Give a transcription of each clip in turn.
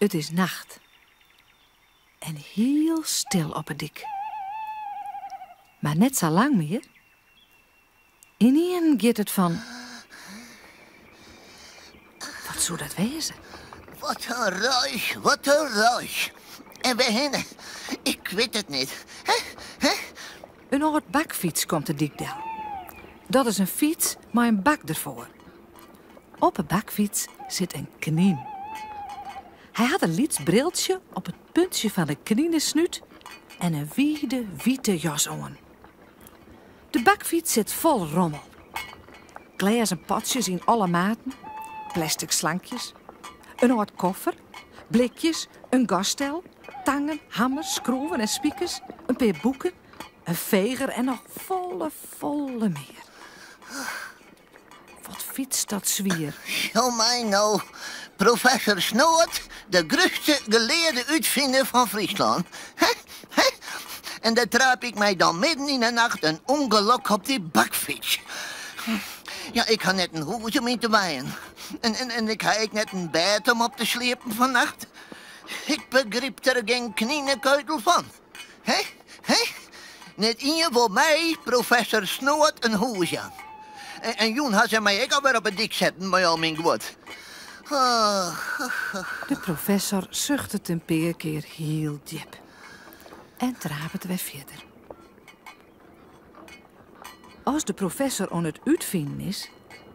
It is nacht en hiel stil op 'e dyk. Mar net sa lang mear. Ynienen giet it fan. Wat soe dat wêze? Wat in ruis, wat in ruis. En wêrhinne? Ik wit it net. Hè? Hè? In âld bakfyts komt de dyk del. Dat is in fyts mei in bak derfoar. Op 'e bakfyts sit in knyn. Hy hat in lyts briltsje op it puntsje fan de kninesnút en in wide, wite jas oan. De bakfyts sit fol rommel. Glêzen potsjes yn alle maten, plastic slankjes, in âld koffer, blikjes, in gasstel, tangen, hammers, skroeven en spikers, in pear boeken, in feger en noch folle, folle mear. Wat fytst dat swier. Sjoch my no, professor Snoad, de grutste gelearde útfiner fan Fryslân. Hè? Hè? En dêr traap ik my dan midden yn 'e nacht in ûngelok op dy bakfyts. Ja, ik ha net in hûs om yn te wenjen. En, en, en ik ha ek net in bêd om op te sliepen fannacht. Ik begryp der gjin kninekeutel fan. Hè? Hè? Net ien wol my, professor Snoad, in hûs jaan. En, en jûn ha se my ek alwer op 'e dyk setten mei al myn guod. De professor suchtet in pear kear hiel djip en trapet wer fierder. As de professor oan it útfinen is,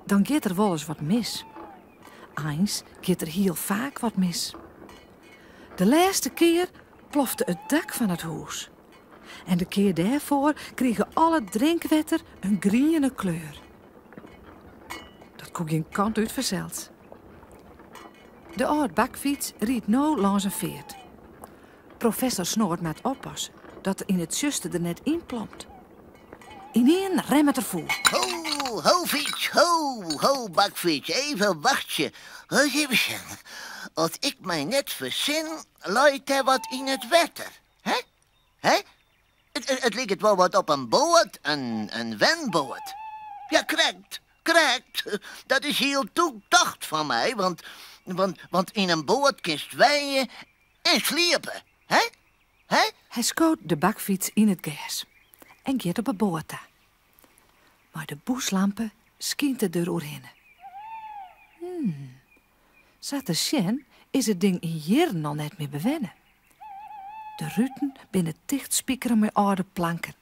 dan giet der wolris wat mis. Eins giet der hiel faak wat mis. De lêste kear plofte it dak fan it hûs. En de kear dêrfoar krige al it drinkwetter in griene kleur. Dat koe gjin kant út fansels. De âld bakfyts riidt no lâns in feart. Professor Snoad moat oppasse dat er yn it tsjuster der net ynplomt. Ynienen remmet er fûl. Ho, ho fyts, ho, ho bakfyts, even wachtsje. Ris even sjen. As ik my net fersin, leit dêr wat yn it wetter. Hè? Hè? It, it, it liket wol wat op in boat, in, in wenboat. Ja, krekt, krekt. Dat is hiel tûk tocht fan my, want, want, want yn in boat kinst wenje en sliepe. Hè? Hè? Hy skoot de bakfyts yn it gers en giet op 'e boat ta. Mei de bûslampe skynt er der oerhinne. Hmm, sa te sjen is it ding yn jierren al net mear bewenne. De ruten binne tichtspikere mei âlde planken.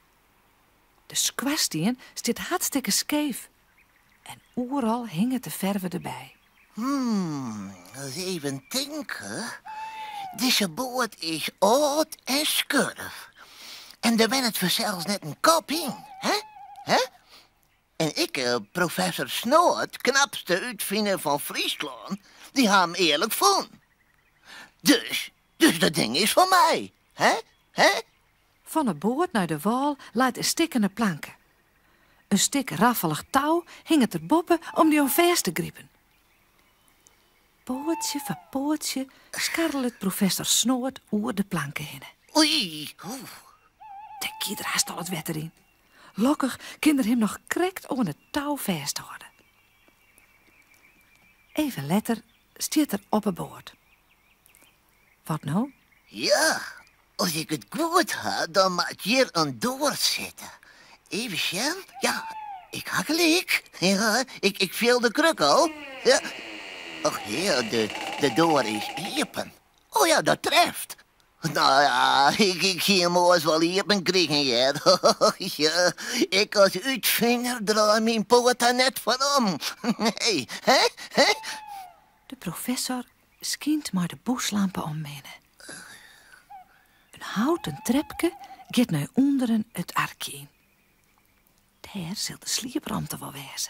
De skoarstien stiet hartstikke skeef en oeral hinget de ferve derby. Hmm, ris even tinke. Dizze boat is âld en skurf. En der wennet fansels net in kop yn, hè? Hè? En ik, eh, professor Snoad, knapste útfiner fan Fryslân, dy ha him earlik fûn. Dus, dus dat ding is fan my, hè? Hè? Fan 'e boat nei de wâl leit in stikkene planke. In stik raffelich tou hinget der boppe om dy oan fêst te gripen. Poatsje foar poatsje skarrelet professor Snoad oer de planke hinne. Oei, oeh. Dêr gie der hast al it wetter yn. Lokkich kin er him noch krekt oan it tou fêsthâlde. Even letter stiet er op 'e boat. Wat no? Ja, as ik it goed ha, dan moat hjir in doar sitte. Even sjen. Ja, ik ha gelyk. Ja, ik, ik fiel de kruk al. Ja. Och hear, de, de doar is iepen. Oh ja, dat treft. Nou ja, ik, ik hie him oars wol iepen krigen, hear. Ja, ik as útfiner draai myn poat der net foar om. Nee, hè? Hè? De professor skynt mei de bûslampe om hinne. In houten trepke giet nei ûnderen it arkje yn. Dêr sil de sliepromte wol wêze.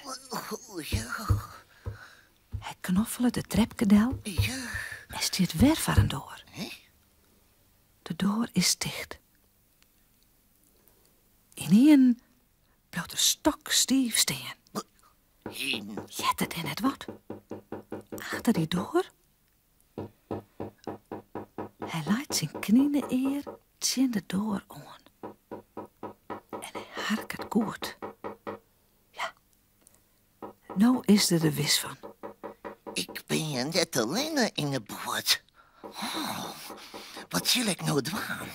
Hy knoffelet it trepke del en stiet wer foar in doar. De doar is ticht. Ynienen bliuwt er stokstiif stean. Heart er dêr net wat? Achter dy doar? Hy leit syn knine-ear tsjin de doar oan. En hy harket goed. Ja, no is er der wis fan. Ik bin hjir net allinne yn 'e boat. Wat sil ik no dwaan?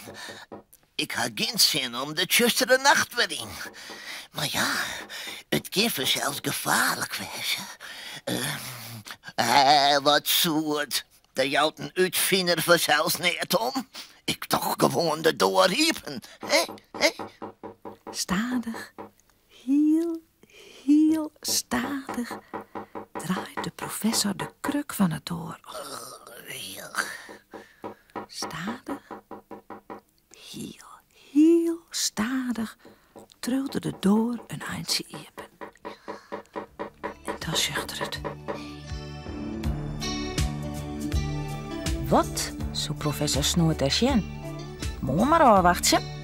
Ik ha gjin sin om de tsjustere nacht wer yn. Mar ja, it kin fansels gefaarlik wêze. Eh, wat soe it? Dêr jout in útfiner fansels neat om. Ik doch gewoan de doar iepen, hè? Hè? Stadich, hiel, hiel stadich draait de professor de kruk fan 'e doar om. Stadich, hiel, hiel stadich triuwt er de doar in eintsje iepen. En dan sjocht er it. Wat soe professor Snoad dêr sjen? Moarn mar ôfwachtsje.